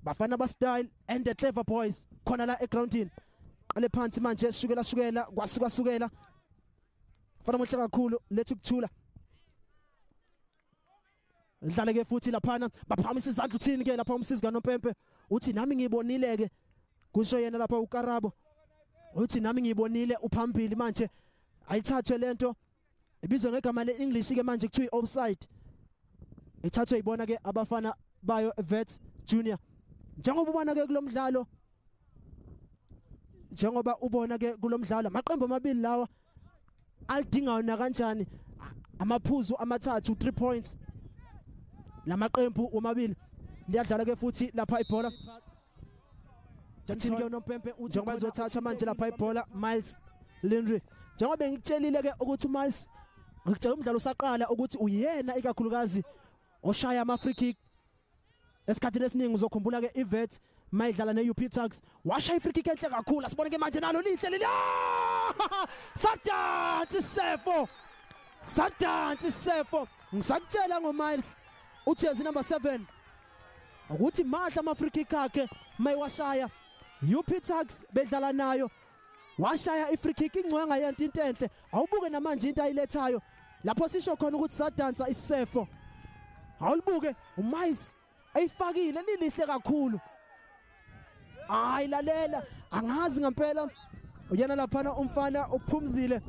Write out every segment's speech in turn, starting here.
Bafana ba Style and the Clever Boys khona la egroundini. Qale phansi manje, shukela shukela, kwasuka sukela. Fana muhle kakhulu, lethu kuthula. Dlale ke futhi laphana, baphakamisa izandla. Uthini ke lapha umsizi kaNompempe? Uthi nami ngibonile ke, kusho yena lapha uKarabo. Uthi nami ngibonile, uphambili manje. Ayithathwe lento ibizwe ngegama leEnglish ke manje, kuthiwa offside. Ithathwe ibona ke abafana bayo Wits Junior. Njengoba ubona ke kulomdlalo, njengoba ubona ke kulomdlalo, amaqembu amabili lawa alidingayo na kanjani amaphuzu amathathu, 3 points, lamaqembu womabili. Liyadlala ke futhi lapha ibhola. Jathini ke unompempe? Uthi njengoba ezothatha manje lapha ibhola Miles Lindri. Njengoba ngikutshelile ke ukuthi uMiles, ngikutshela umdlalo usaqala ukuthi uyena ikakhulukazi oshaya ama free kick esikhathini esiningi. Uzokhumbula ke iWits mayidlala ne-UP Tuks, washaya i-free kick enhle kakhulu. Asibone ke manje, nalo lihle leli. Sadansi isefo, sadansi isefo. Ngisakutshela ngoMiles, ujezi number 7, ukuthi mahla ama free kick akhe mayiwashaya. UP Tuks bedlala nayo, washaya i-free kick ingcwenga yento, into enhle. Awubuke namanje into ayilethayo lapho, sisho khona ukuthi sadansa isefo. Awulibuke uMiles ayifakile, lilihle kakhulu. Hayi, lalela, angazi ngempela uyena laphana umfana uphumzile,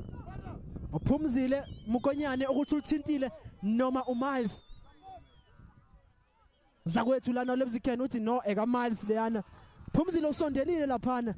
uphumzile Mukonyane, ukuthi ulithintile noma uMiles zakwethu lana. Lebziken uthi no, eka Miles leyana. Phumzile usondelile laphana.